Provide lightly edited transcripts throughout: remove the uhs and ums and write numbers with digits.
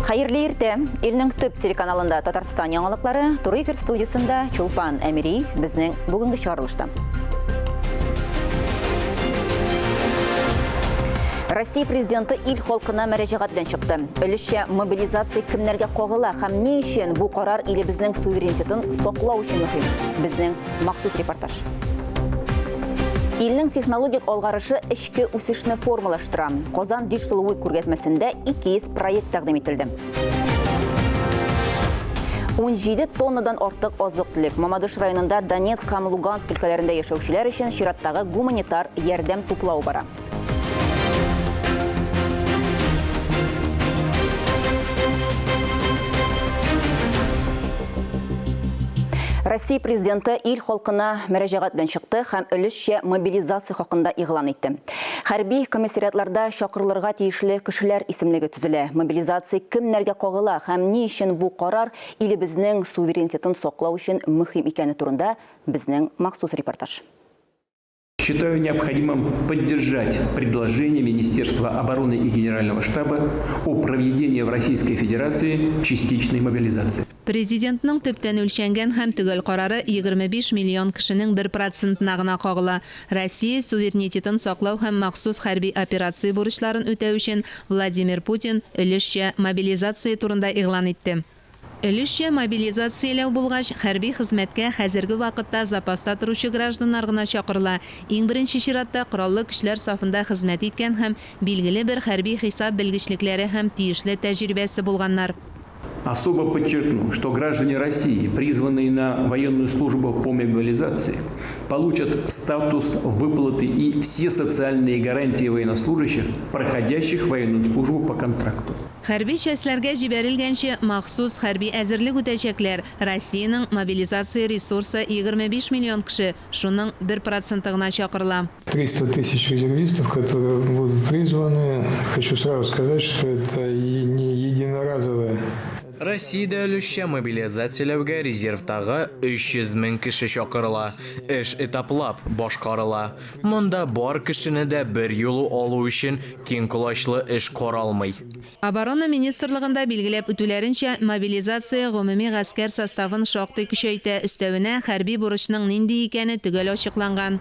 Хәерле иртә! Илнең төп телеканалында Татарстан яңалыклары, туры эфир студиясендә Чулпан Әмири безнең бүгенге чыгарылышта. Россия президенты ил халкына мөрәҗәгать белән чыкты. Өлешчә мобилизация кемнәргә кагыла һәм ни өчен бу карар илебезнең суверенитетын саклау өчен мөһим? Безнең махсус репортаж. Илнең технологик алгарышы эчке үсешне формалаштыра. Казан Digital Week күргәзмәсендә 200 проект тәкъдим ителде. 17 тоннадан артык азык-төлек. Мамадыш районында Донецк һәм Луганск өлкәләрендә яшәүчеләр өчен чираттагы гуманитар ярдәм туплау бара. Россия президенты ил халкына мөрәҗәгать белән чыкты һәм өлешчә мобилизация хакында игълан итте. Хәрби комиссариатларда чакырылырга тиешле кешеләр исемлеге төзелә. Мобилизация кемнәргә кагыла һәм ни өчен бу карар илебезнең суверенитетын саклау өчен мөһим икәне турында безнең махсус репортаж. Считаю необходимым поддержать предложение Министерства обороны и Генерального штаба о проведении в Российской Федерации частичной мобилизации. Президентның төптән үлчәнгән һәм төгәл карары 25 миллион кешенең бер процентына гына кагыла. Россия суверенитетын саклау һәм махсус хәрби операция бурычларын үтәү өчен Владимир Путин өлешчә мобилизация турында игълан итте. Өлешчә мобилизацияләү булгач, хәрби хезмәткә хәзерге вакытта запаста торучы гражданнар гына чакырыла, иң беренче чиратта Кораллы Көчләр сафында хезмәт иткән һәм билгеле бер хәрби-хисап белгечлекләре һәм тиешле тәҗрибәсе булганнар. Особо подчеркну, что граждане России, призванные на военную службу по мобилизации, получат статус выплаты и все социальные гарантии военнослужащих, проходящих военную службу по контракту. Хәрби частьләргә җибәрелгәнче, махсус хәрби әзерлек үтәчәкләр. Россиянең мобилизация ресурсы 25 миллион кеше, шуның бер проценты гына чакырыла. 300 тысяч резервистов, которые будут призваны. Хочу сразу сказать, что это не единоразовая. Россиядә өлешчә мобилизацияләүгә резервтагы 300 мең кеше чакырыла. Эш этаплап башкарыла. Монда бар кешене дә берьюлы алу өчен киң колачлы эш каралмый. Оборона министрлыгында билгеләп үтүләренчә, мобилизация гомуми гаскәр составын шактый көчәйтә, өстәвенә, хәрби бурычның нинди икәне төгәл ачыкланган.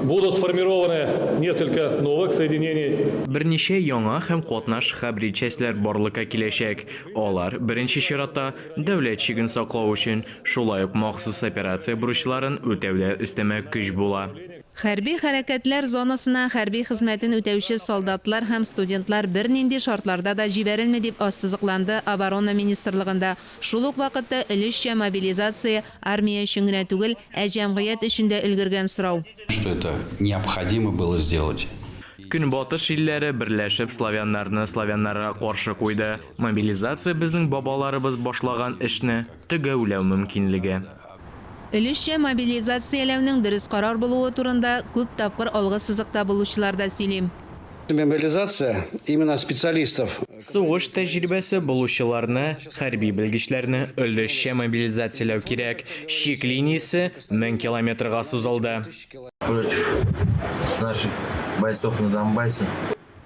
Будут сформированы несколько новых соединений. Берничә яңа һәм катнаш хәбри частьләр барлыкка киләчәк. Алар, беренче чиратта, дәүләт чиген саклау өчен, шулай ук махсус операция бурычларын үтәүдә өстәмә көч була. Хәрби хәрәкәтләр зонасына хәрби хезмәтен үтәүче солдатлар һәм студентлар бернинди шартларда да җибәрелми, дип ассызыкланды Оборона министрлыгында. Шул ук вакытта өлешчә мобилизация армия өчен генә түгел, ә җәмгыять өчен дә өлгергән сорау. Что это необходимо было сделать. Көнбатыш илләре берләшеп славяннарны славяннарга каршы куйды. Мобилизация безнең бабаларыбыз башлаган эшне төгәүләү мөмкинлеге. Өлешчә мобилизацияләүнең дөрес карар булуы турында күп тапкыр алгы сызыкта булучылар да сөйли. Мобилизация именно специалистов. Сугыш тәҗрибәсе булучыларны, хәрби белгечләрне өлешчә мобилизацияләү кирәк. Чик линиясе 1000 километрга сузылды. Против наших бойцов на Донбассе.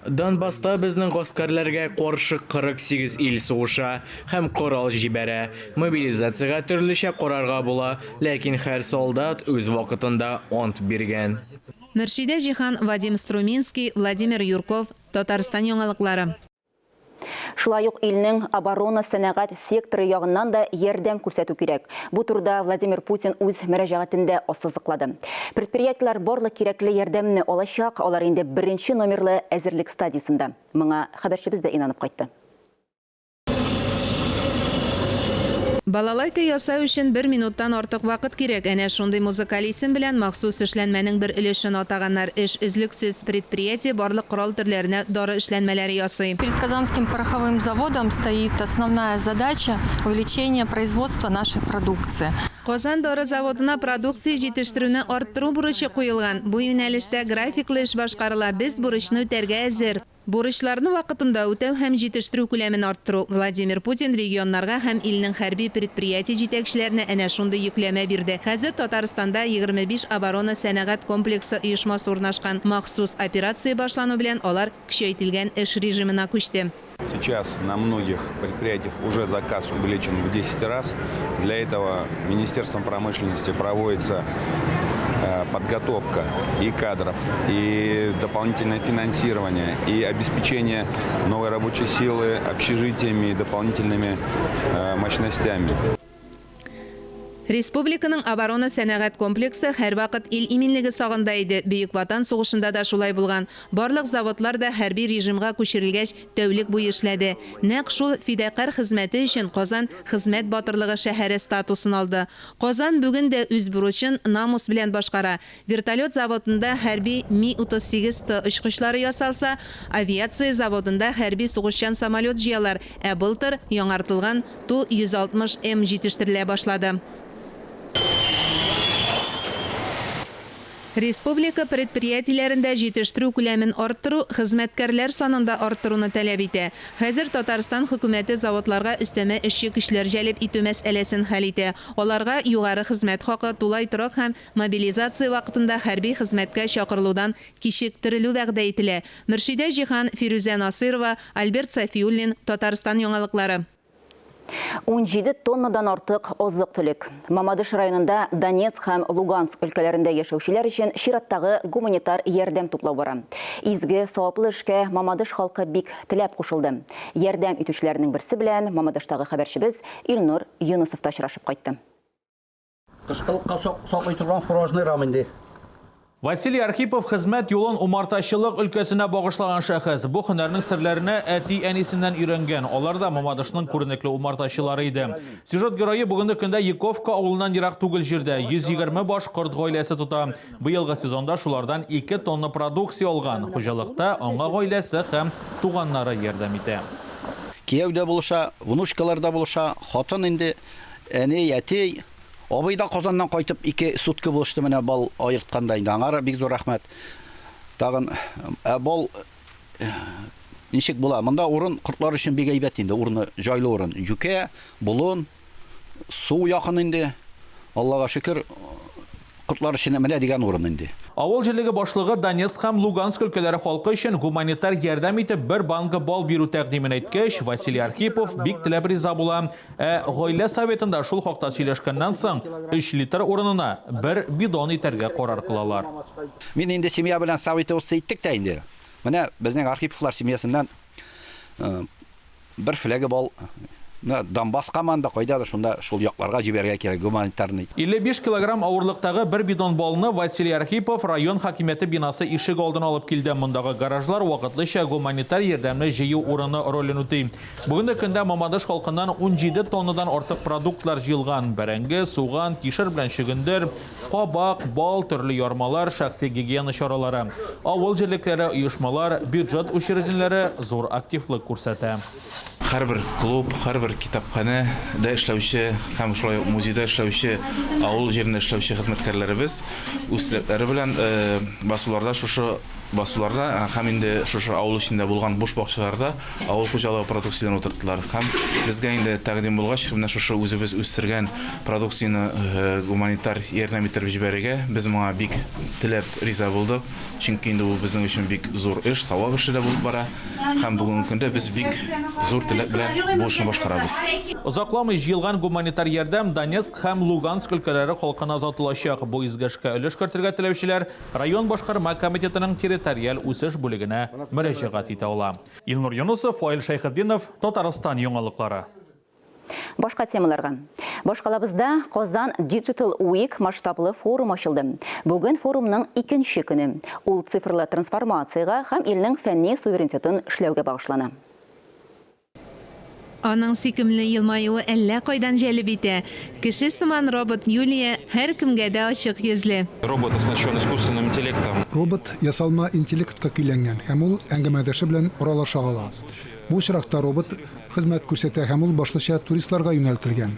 Донбасста безнең гаскәрләргә каршы 48 ил сугыша һәм корал җибәрә. Мобилизациягә төрлечә карарга була, ләкин һәр солдат үз вакытында ант биргән. Мөршидә Җиһан, Вадим Струминский, Владимир Юрков, Татарстан яңалыклары. Шулай ук илнең оборона-сәнәгать секторы ягыннан да ярдәм күрсәтү кирәк. Бу турыда Владимир Путин үз мөрәҗәгатендә ассызыклады. Предприятиеләр барлык кирәкле ярдәмне алачак, алар инде беренче номерлы әзерлек стадиясендә. Моңа хәбәрчебез дә инанып кайтты. Балалайка ясау өчен бер минуттан артык вакыт кирәк. Әнә шундый музыкаль исем белән махсус эшләнмәнең бер өлешен атаганнар. Эш өзлексез. Предприятие барлык корал төрләренә дары эшләнмәләре ясый. Перед Казанским пороховым заводом стоит основная задача, увеличение производства нашей продукции. Казан дары заводына продукция җитештерүне арттыру бурычы куелган. Бу юнәлештә графиклы эш башкарыла. Без бурычны үтәргә әзер. Бурычларны вакытында үтәү һәм җитештерү күләмен арттыру. Владимир Путин регионнарга һәм илнең хәрби предприятие җитәкчеләренә әнә шундый йөкләмә бирде. Хәзер Татарстанда 25 оборона-сәнәгать комплексы оешмасы урнашкан. Махсус операция башлану белән алар көчәйтелгән эш режимына күчте. Сейчас на многих предприятиях уже заказ увеличен в 10 раз. Для этого Министерством промышленности проводится э, подготовка и кадров, и дополнительное финансирование, и обеспечение новой рабочей силы общежитиями и дополнительными э, мощностями. Республиканың оборона-сәнәгать комплексы һәрвакыт ил иминлеге сагында иде. Бөек Ватан сугышында да шулай булган. Барлык заводлар да хәрби режимга күчерелгәч, тәүлек буе эшләде. Нәкъ шул фидакарь хезмәте өчен Казан Хезмәт батырлыгы шәһәре статусын алды. Казан бүген дә үз бурычын намус белән башкара. Вертолет заводында хәрби Ми-38 Т очкычлары ясалса, авиация заводында хәрби сугышчан самолет җыялар, ә былтыр яңартылган Ту 160 М җитештерелә башлады. Республика предприятиеләрендә җитештерү күләмен арттыру хезмәткәрләр санын да арттыруны таләп итә. Хәзер Татарстан Хөкүмәте заводларга өстәмә эшче көчләр җәлеп итү мәсьәләсен хәл итә. Аларга югары хезмәт хакы, тулай торак һәм мобилизация вакытында хәрби хезмәткә чакырылудан кичектерелү вәгъдә ителә. Мөршидә Җиһан, Фирүзә Насыйрова, Альберт Сафиуллин, Татарстан яңалыклары. 17 тоннадан артык азык-төлек. Мамадыш районында Донецк һәм Луганск өлкәләрендә яшәүчеләр өчен чираттагы гуманитар ярдәм туплау бара. Изге, саваплы эшкә Мамадыш халкы бик теләп кушылды. Ярдәм итүчеләрнең берсе белән Мамадыштагы хәбәрчебез Илнур Юнысов та очрашып кайтты. Кышкылыкка саклый торган фуражный рам инде. Василий Архипов хезмәт юлын умартачылык өлкәсенә багышлаган шәхес. Бу һөнәрнең серләренә әти-әнисеннән өйрәнгән. Алар да Мамадышның күренекле умартачылары иде. Сюжет герое бүгенге көндә Яковка авылыннан ерак түгел җирдә 120 баш корт гаиләсе тота. Быелгы сезонда шулардан 2 тонна продукция алган. Хуҗалыкта аңа гаиләсе һәм туганнары ярдәм итә. Кияү дә булыша, внучкалар да булыша, хатын инде, әни, әти, Абый да Казаннан кайтып ике сутка булышты менә бал аертканда инде. Аңа бик зур рәхмәт. Тагын ә бал ничек була? Монда урын кортлар өчен бик әйбәт инде. Урыны җайлы урын. Юкә, болын, су якын инде. Аллага шөкер, кортлар өчен менә дигән урын инде. Авыл җирлеге башлыгы Донецк һәм Луганск өлкәләре халкы өчен гуманитар ярдәм итеп бер банка бал бирү тәкъдимен әйткәч, Василий Архипов бик теләп риза була. Ә гаилә советында шул хакта сөйләшкәннән соң, 3 литр урынына бер бидон итәргә карар кылалар. Мин инде семья белән советоваться иттек тә инде. Менә безнең Архиповлар семьясыннан Бер фляга бал Донбасскамы анда, кайдадыр шунда шул якларга җибәрергә кирәк гуманитарный. 55 килограмм авырлыктагы бер бидон балны Василий Архипов район хакимияте бинасы ишек алдына алып килде. Мондагы гаражлар вакытлыча гуманитар ярдәмне җыю урыны ролен үти. Бүгенге көндә Мамадыш халкыннан 17 тоннадан артык продуктлар җыелган. Бәрәңге, суган, кишер белән чөгендер, кабак, бал, төрле ярмалар, шәхси гигиена чаралары. Авыл җирлекләре, оешмалар, бюджет учреждениеләре зур активлык күрсәтә. Һәрбер клуб, һәрбер китапханәдә эшләүче һәм шулай ук музейда эшләүче, авыл җирендә эшләүче хезмәткәрләребез үз теләкләре белән басуларда шушы басуларда һәм инде шушы авыл эчендә булган буш бакчаларда авыл хуҗалыгы продукцияләрен утырттылар. Һәм безгә инде тәкъдим булгач, менә шушы үзебез үстергән продукцияне гуманитар ярдәм иттереп җибәрергә, без моңа бик теләп риза булдык. Чөнки инде бу безнең өчен бик зур эш, савап эше дә булып бара. Һәм бүгенге көндә без бик зур теләк белән бу эшне башкарабыз. Озакламый җыелган гуманитар ярдәм Донецк һәм Луганск өлкәләре халкына озатылачак. Бу изге эшкә өлеш кертергә теләүчеләр Район башкарма комитетының территориаль үсеш бүлегенә мөрәҗәгать итә ала. Илнур Юнысов, Фаил Шәйхетдинов, Татарстан яңалыклары. Башка темаларга. Башкалабызда Казан Digital Week масштаблы форум ачылды. Бүген форумның икенче көне. Ул цифрлы трансформациягә һәм илнең фәнни суверенитетын эшләүгә багышлана. Аның сөйкемле елмаюы әллә кайдан җәлеп итә. Кеше сыман робот Юлия һәркемгә дә ачык йөзле. Робот оснащен искусственным интеллектом. Робот ясалма интеллектка көйләнгән һәм ул әңгәмәдәше белән аралаша ала. Бу очракта робот хезмәт күрсәтә һәм ул башлыча туристларга юнәлтелгән.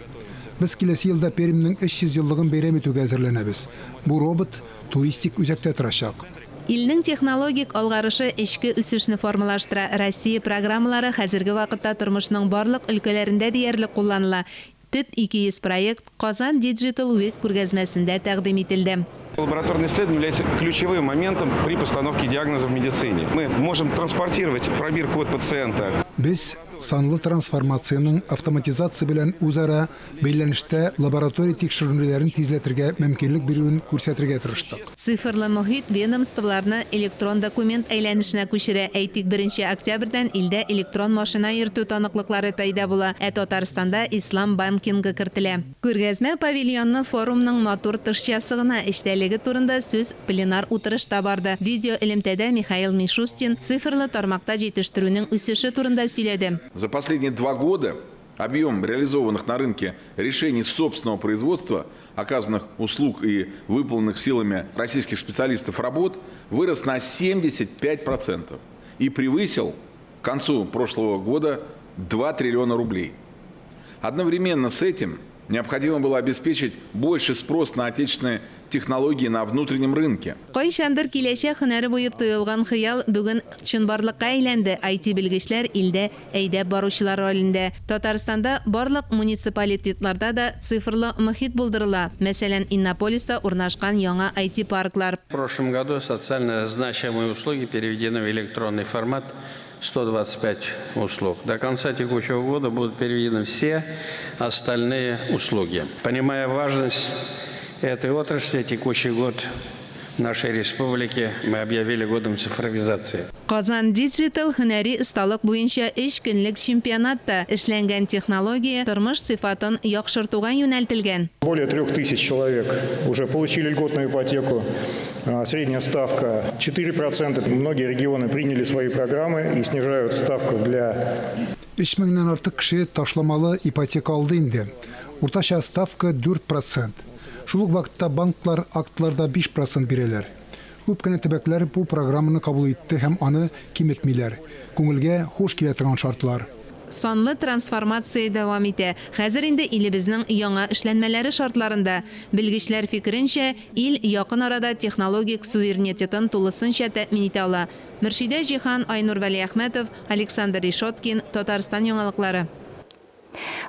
Без киләсе елда Пермьнең 300 еллыгын бәйрәм итүгә әзерләнәбез. Бу робот туристик үзәктә торачак. Илнең технологик алгарышы эчке үсешне формалаштыра. Россия программалары хәзерге вакытта тормышның барлык өлкәләрендә диярлек кулланыла. Төп 200 проект Казан Digital Week күргәзмәсендә тәкъдим ителде. Лабораторные исследования являются ключевым моментом при постановке диагноза в медицине. Мы можем транспортировать пробирку от пациента. Без санлы трансформациянең автоматизация белән үзара бәйләнештә лаборатория тикшеренүләрен тизләтергә мөмкинлек бирүен күрсәтергә тырыштык. Цифрлы мохит ведомстволарны электрон документ әйләнешенә күчерә. Әйтик, беренче октябрьдән илдә электрон машина йөртү таныклыклары пәйда була, ә Татарстанда ислам банкингы кертелә. Күргәзмә павильоны форумның матур тышчасы гына, эчтәлеге турында сүз пленар утырышта барды. Видеоэлемтәдә Михаил Мишустин цифрлы тармакта җитештерүнең үсеше турында сөйләде. За последние два года объем реализованных на рынке решений собственного производства, оказанных услуг и выполненных силами российских специалистов работ вырос на 75% и превысил к концу прошлого года 2 триллиона рублей. Одновременно с этим необходимо было обеспечить больше спрос на отечественные технологии на внутреннем рынке. Кайчандыр киләчәк һөнәре буеп тоелган хыял бүген чынбарлыкка әйләнде, IT-белгечләр илдә әйдәп баручылар ролендә. Татарстанда барлык муниципалитетларда да цифрлы мохит булдырыла. Мәсәлән, Иннополиста урнашкан яңа IT-парклар. В прошлом году социально значимые услуги переведены в электронный формат 125 услуг. До конца текущего года будут переведены все остальные услуги. Понимая важность этой отрасли, текущий год нашей республики мы объявили годом цифровизации. Казан Digital һөнәри осталык буенча өч көнлек чемпионат та эшләнгән технология тормыш сыйфатын яхшыртуга юнәлтелгән. Более 3000 человек уже получили льготную ипотеку. Средняя ставка 4%. Многие регионы приняли свои программы и снижают ставку для 3 меңнән артык кеше ташламалы ипотека алды инде. Уртача ставка 4 процент. Шул ук вакытта банклар актларда 5 процент бирәләр. Күп кенә төбәкләр бу программаны кабул итте һәм аны киметмиләр. Күңелгә хуш килә торган шартлар. Санлы трансформация дәвам итә. Хәзер инде илебезнең яңа эшләнмәләре шартларында. Белгечләр фикеренчә, ил якын арада технологик суверенитетын тулысынча тәэмин итә ала. Мөршидә Җиһан, Айнур Вәлиәхмәтов, Александр Решеткин, Татарстан яңалыклары.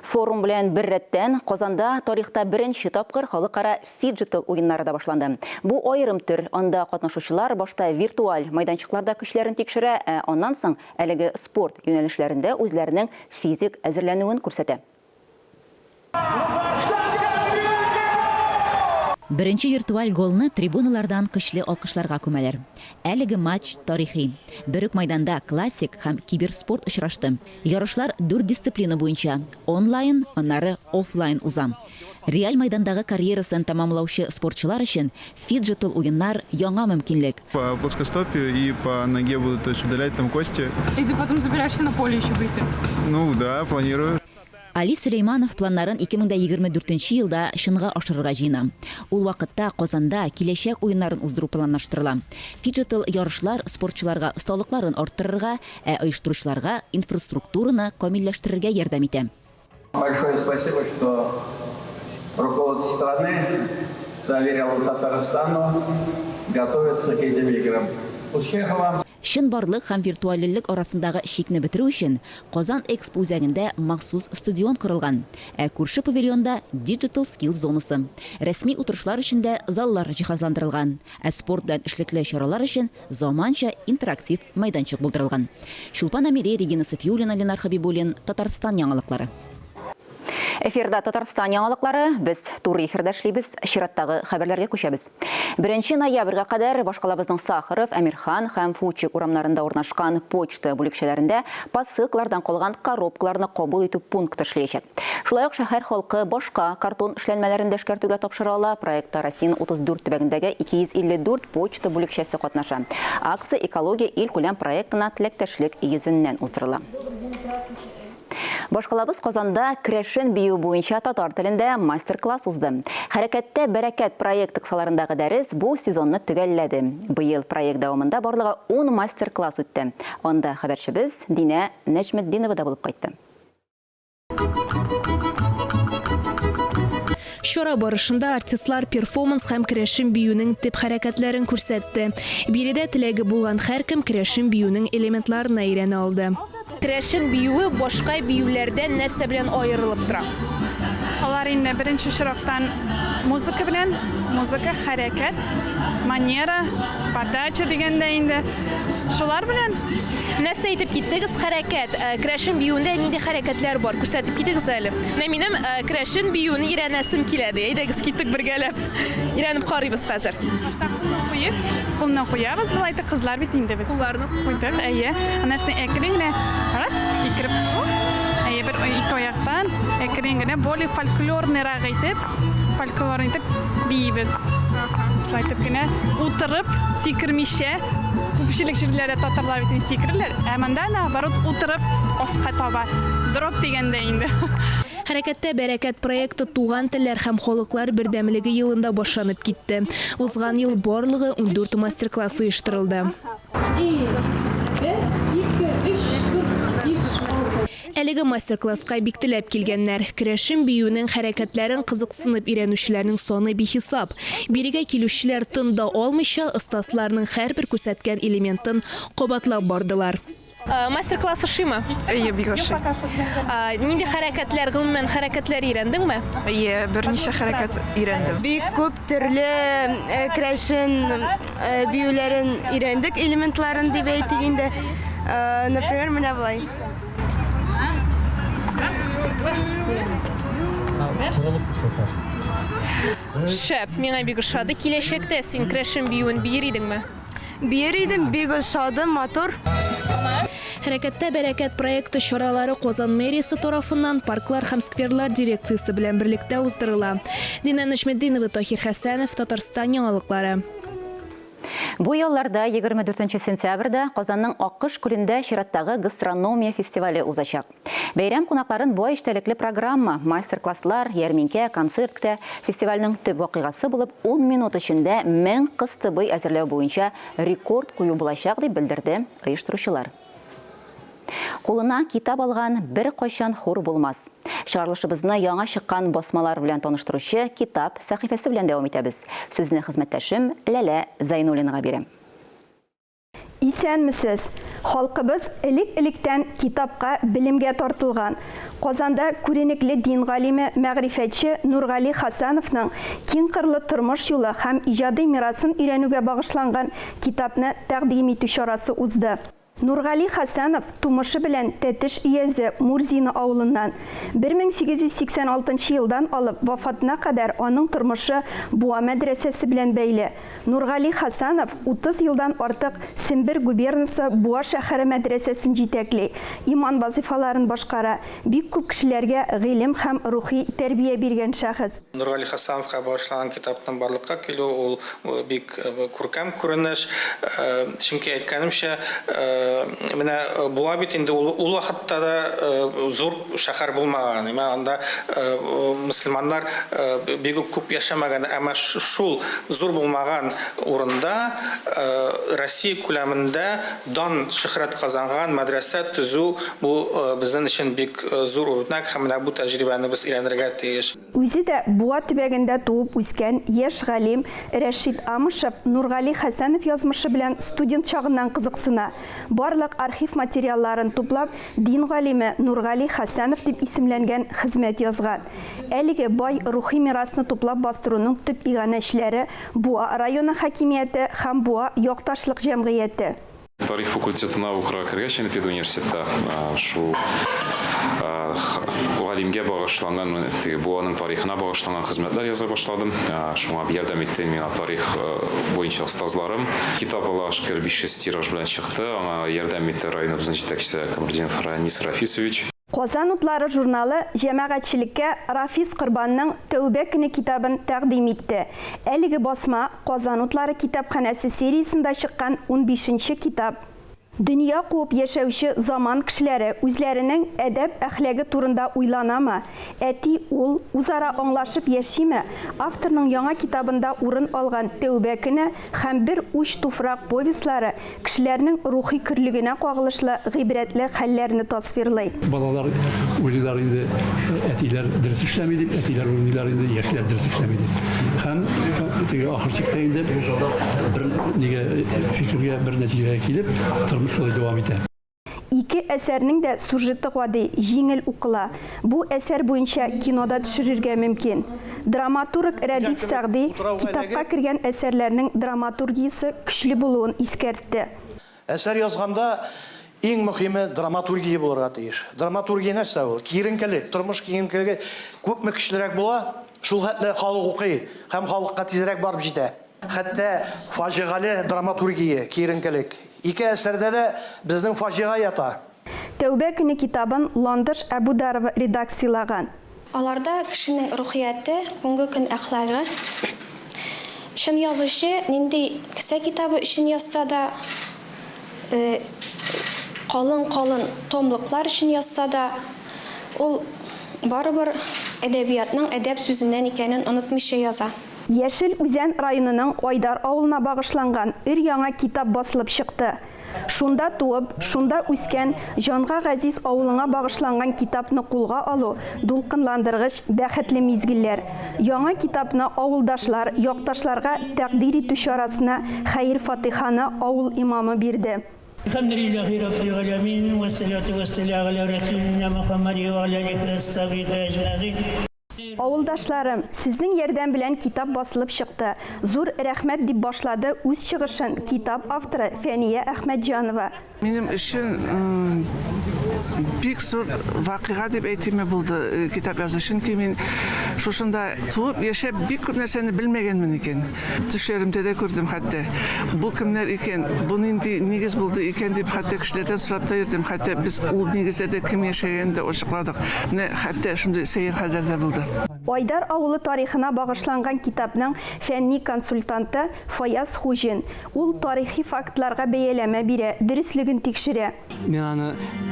Форум белән беррәттән Казанда тарихта беренче тапкыр халыкара фиджитал уеннары да башланды. Бу аерым төр, анда катнашучылар башта виртуаль майданчыкларда көчләрен тикшерә, ә аннан соң әлеге спорт юнәлешләрендә үзләренең физик әзерләнүен күрсәтә. Беренче виртуаль голны трибуналардан көчле алкышларга күмәләр. Әлеге матч тарихи. Бер үк майданда классик һәм киберспорт очрашты. Ярышлар дүрт дисциплина буенча, онлайн, аннары офлайн уза. Реаль майдандагы карьерасын тәмамлаучы спортчылар өчен фиджитал уеннар яңа мөмкинлек. По плоскостопию и по ноге будут, то есть удалять там кости. И ты потом собираешься на поле еще выйти? Ну да, планирую. Али Сөләйманов планнарын 2024 нче елда чынга ашырырга җыена. Ул вакытта Казанда Киләчәк уеннарын уздыру планлаштырыла. Фиджитал ярышлар спортчыларга осталыкларын арттырырга, ә оештыручыларга инфраструктураны камилләштерергә ярдәм итә. Большое спасибо, что руководство страны доверило Татарстану готовиться к этим играм. Успехов вам! Чынбарлык һәм виртуальлелек арасындагы чикне бетерү өчен Казан Экспо үзәгендә махсус стадион корылган, ә күрше павильонда Digital Skills зонасы. Рәсми утырышлар өчен дә заллар җиһазландырылган, ә спорт белән эшлекле чаралар өчен заманча интерактив мәйданчык булдырылган. Чулпан Әмири, Регина Сафиуллина, Ленар Хәбибуллин, Татарстан яңалыклары. Эфирда Татарстан яңалыклары. Без туры эфирда эшлибез. Чираттагы хәбәрләргә күчәбез. Беренче ноябрьгә кадәр башкалабызның Сахаров, Әмирхан һәм Фучик урамнарында урнашкан почта бүлекчәләрендә посылкалардан калган коробкаларны кабул итү пункты эшләячәк. Шулай ук шәһәр халкы башка картон эшләнмәләрен дә эшкәртүгә тапшыра ала. Проектта Россиянең 34 төбәгендәге 254 почта бүлекчәсе катнаша. Акция Экология илкүләм проектына теләктәшлек йөзеннән уздырыла. Башкалабыз Казанда керәшен биюе буенча татар телендә мастер-класс узды. Хәрәкәттә бәрәкәт проекты кысаларындагы дәрес бу сезонны төгәлләде. Быел проект дәвамында барлыгы ун мастер-класс үтте. Анда хәбәрчебез Динә Нәҗметдинова да булып кайтты. Чара барышында артистлар перформанс һәм керәшен биюнең төп хәрәкәтләрен күрсәтте. Биредә теләге булган һәркем керәшен биюнең элементларына өйрәнә алды. Керәшен биюе башка биюләрдән нәрсә белән аерылып тора? Алар инде беренче очрактан музыка белән, музыка, хәрәкәт, манера, подача дигәндә инде шулар белән. Нәрсә әйтеп киттегез, хәрәкәт. Э, керәшен биюендә нинди хәрәкәтләр бар? Күрсәтеп китегез әле. Менә минем э, керәшен биюен өйрәнәсем килә ди. Әйдәгез, киттек бергәләп. Өйрәнеп карыйбыз хәзер. Башта кулны куеп, кулны куябыз, болай итеп кызлар бит инде без. Кулларны куйдык, әйе. Аннан соң әкрен генә раз сикереп, әйе, бер ике аяктан әкрен генә более фольклорныйрак итеп, фольклор итеп биибез. Шулай итеп кенә утырып, сикермичә, күпчелек җирләрдә татарлар бит сикерәләр, ә монда наоборот утырып аска таба. Дроп дигәндә инде. Хәрәкәттә бәрәкәт проекты Туган телләр һәм халыклар бердәмлеге елында башланып китте. Узган ел барлыгы 14 мастер-класс оештырылды. Әлеге мастер-класска бик теләп килгәннәр. Керәшен биюенең хәрәкәтләрен кызыксынып өйрәнүчеләрнең саны бихисап. Бирегә килүчеләр тын да алмыйча, остазларның һәрбер күрсәткән элементын кабатлап бардылар. Мастер-класс ошыймы? Әйе, бик ошый. Нинди хәрәкәтләр, гомумән, хәрәкәтләр өйрәндеңме? Әйе, берничә хәрәкәт өйрәндем. Бик күп төрле керәшен биюләрен өйрәндек, элементларын дип әйтик инде. Например, менә болай. Шәп, миңа бик ошады. Киләчәктә син керәшен биюен биер идеңме? Биер идем, бик ошады, матур. Хәрәкәттә бәрәкәт проекты чаралары Казан мэриясе тарафыннан Парклар һәм скверлар дирекциясе белән берлектә уздырыла. Динә Нәҗметдинова, Таһир Хәсәнов, Татарстан яңалыклары. Бу ялларда 24 сентябрьдә Казанның Аккош күлендә чираттагы гастрономия фестивале узачак. Бәйрәм кунакларын бай эчтәлекле программа, мастер-класслар, ярминкә, концерт көтә. Фестивальнең төп вакыйгасы булып ун минут эчендә 1000 кыстыбый әзерләү буенча рекорд кую булачак, дип белдерде оештыручылар. Кулына китап алган беркайчан хур булмас. Чыгарылышыбызны яңа чыккан басмалар белән таныштыручы Китап сәхифәсе белән дәвам итәбез. Сүзне хезмәттәшем Ләлә Зәйнуллинага бирәм. Исәнмесез! Халкыбыз элек-электән китапка, белемгә тартылган. Казанда күренекле дин галиме, мәгърифәтче Нургали Хасановның киңкырлы тормыш юлы һәм иҗади мирасын өйрәнүгә багышланган китапны тәкъдим итү чарасы узды. Нургали Хәсәнов тумышы белән Тәтеш өязе Мурзино авылыннан. 1886 елдан алып вафатына кадәр аның тормышы Буа мәдрәсәсе белән бәйле. Нургали Хәсәнов 30 елдан артык Сембер губернасы Буа шәһәре мәдрәсәсен җитәкли, иман вазыйфаларын башкара, бик күп кешеләргә гыйлем һәм рухи тәрбия биргән шәхес. Нургали Хәсәновка багышланган китапның барлыкка килүе ул бик күркәм күренеш. Чөнки әйткәнемчә, менә була бит инде ул ул вакытта да зур шәһәр булмаган. Әмма анда мөселманнар бик үк күп яшәмәгән. Әмма шул зур булмаган урында Россия күләмендә дан шөһрәт казанган мәдрәсә төзү бу безнең өчен бик зур үрнәк һәм менә бу тәҗрибәне без өйрәнергә тиеш. Үзе дә Буа төбәгендә туып үскән яшь галим Рәшит Амышев Нургали Хәсәнов язмышы белән студент чагыннан кызыксына. Барлык архив материалларын туплап, Дин галиме Нургали Хәсәнов дип исемләнгән хезмәт язган. Әлеге бай рухи мирасны туплап бастыруның төп иганәчеләре, Буа районы хакимияте һәм Буа якташлык җәмгыяте. Тарих факультетына укырга кергәч, инде педуниверситетта шул галимгә багышланган, теге Буаның тарихына багышланган хезмәтләр яза башладым. Шуңа ярдәм итте миңа тарих буенча остазларым. Китап, Аллага шөкер, 500 тираж белән чыкты. Аңа ярдәм итте районыбызның җитәкчесе Камалетдинов Ранис Рафисович. Казан утлары журналы җәмәгатьчелеккә Рафис Корбанның Тәүбә көне китабын тәкъдим итте. Әлеге басма Казан утлары китапханәсе сериясендә чыккан унбишенче китап. Дөнья куып яшәүче заман кешеләре үзләренең әдәп-әхлагы турында уйланамы, әти, ул, үзара аңлашып яшиме, авторның яңа китабында урын алган Тәүбә көне һәм Бер уч туфрак повестьлары кешеләрнең рухи көрлегенә кагылышлы гыйбрәтле хәлләрне тасвирлый. Балалар уйлыйлар инде, әтиләр дөрес эшләми дип, әтиләр уйлыйлар инде, яшьләр дөрес эшләми дип. Һәм теге ахыр чиктә инде бер нигә фикергә, бер нәтиҗәгә килеп, тормыш шулай дәвам итә. Ике әсәрнең дә сюжеты гади, җиңел укыла. Бу әсәр буенча кино да төшерергә мөмкин. Драматург Рәдиф Сәгъди китапка кергән әсәрләрнең драматургиясе көчле булуын искәртте. Әсәр язганда иң мөхиме драматургия булырга тиеш. Драматургия нәрсә ул? Киеренкелек, тормыш киеренкелеге күпме көчлерәк була, шул хәтле халык укый һәм халыкка тизрәк барып җитә. Хәтта фаҗигале драматургия, киеренкелек. Ике әсәрдә дә безнең фаҗига ята. Тәүбә көне китабын Ландыш Әбүдарова редакцияләгән. Аларда кешенең рухияте, бүгенге көн әхлагы. Чын язучы нинди кесә китабы өчен язса да, калын-калын томлыклар өчен язса да, ул барыбер әдәбиятның әдәп сүзеннән икәнен онытмыйча яза. Яшел Үзән районының Айдар авылына багышланган өр-яңа китап басылып чыкты. Шунда туып, шунда үскән, җанга газиз авылыңа багышланган китапны кулга алу, дулкынландыргыч, бәхетле мизгелләр. Яңа китапны авылдашлар, якташларга тәкъдир итү чарасына хәер-фатыйханы авыл имамы бирде. Әлхәмдүлилләһи раббил галәмин, вәссәлату вәссәламу галә рәсүлинә Мөхәммәди вә галә алиһи вә сахбиһи әҗмәгыйн. Авылдашларым, сезнең ярдәм белән китап басылып чыкты. Зур рәхмәт, дип башлады үз чыгышын китап авторы Фәния Әхмәтҗанова. Минем өчен бик зур вакыйга дип әйтимме булды китап язу. Чөнки мин шушында туып, яшәп бик күп нәрсәне белмәгәнмен икән. Төшләремдә дә күрдем хәтта. Бу кемнәр икән, бу нинди нигез булды икән дип хәтта кешеләрдән сорап та йөрдем. Хәтта без ул нигездә дә кем яшәгәнен дә ачыкладык. Менә хәтта шундый сәер хәлләр дә булды. Айдар авылы тарихына багышланган китапның фәнни консультанты Фаяз Хуҗин. Ул тарихи фактларга бәяләмә бирә, дөреслеген тикшерә. Мин аны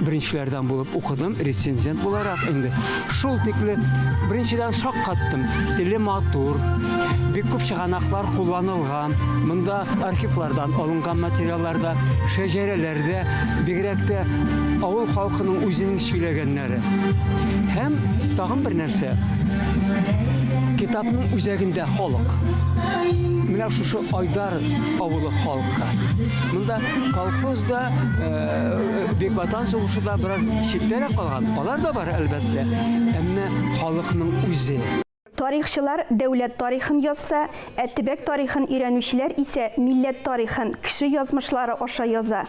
беренчеләрдән булып укыдым, рецензент буларак инде. Шул тикле беренчедән шаккаттым. Теле матур, бик күп чыганаклар кулланылган. Монда архивлардан алынган материаллар да, шәҗәрәләр дә, бигрәк тә авыл халкының үзенең сөйләгәннәре. Һәм тагын бер нәрсә. Китапның үзәгендә халык. Менә шушы Айдар авылы халкы. Монда колхоз да, Бөек Ватан сугышы да бераз читтәрәк калган. Алар да бар, әлбәттә. Әмма халыкның үзе. Тарихчылар дәүләт тарихын язса, ә төбәк тарихын өйрәнүчеләр исә милләт тарихын кеше язмышлары аша яза.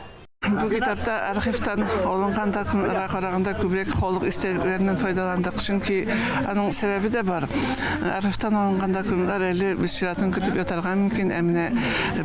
Бу китапта архивтан алынган документларга караганда күбрәк халык истәлекләреннән файдаландык, чөнки аның сәбәбе дә бар. Архивтан алынган документлар әле без чиратын көтеп ятарга мөмкин, ә менә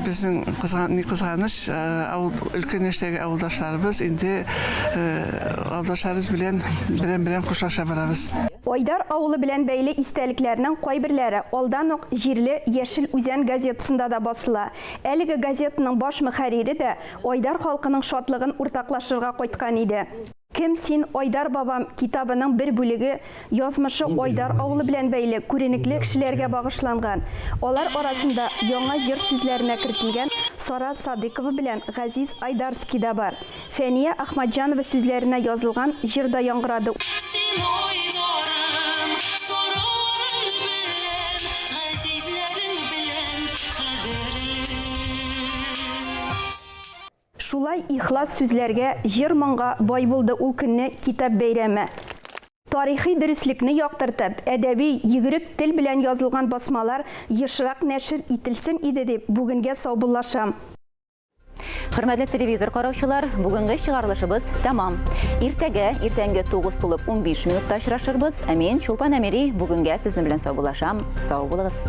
безнең кызган, ни кызганыч, авыл өлкән яшьтәге авылдашларыбыз инде авылдашларыбыз белән берәм-берәм хушлаша барабыз. Айдар авылы белән бәйле истәлекләрнең кайберләре алдан ук җирле Яшел Үзән газетасында да басыла. Әлеге газетаның баш мөхәррире дә Айдар халкының шатлыгын уртаклашырга кайткан иде. Кем син, Айдар бабам китабының бер бүлеге язмышы Айдар авылы белән бәйле күренекле кешеләргә багышланган. Алар арасында яңа җыр сүзләренә кертелгән Сара Садыйкова белән Газиз Айдарский да бар. Фәния Ахматҗанова сүзләренә язылган җыр да яңгырады. Син Айдарым, сараларың белән, газизләрең белән кадерле. Шулай ихлас сүзләргә, җыр-моңга бай булды ул көнне китап бәйрәме. Тарихи дөреслекне яктыртып, әдәби, йөгерек тел белән язылган басмалар ешрак нәшер ителсен иде дип, бүгенгә саубуллашам. Хөрмәтле телевизор караучылар, бүгенге чыгарылышыбыз тәмам. Иртәгә иртәнге 9 тулып 15 минутта очрашырбыз. Ә мин Чулпан Әмири бүгенгә сезнең белән саубуллашам. Сау булыгыз.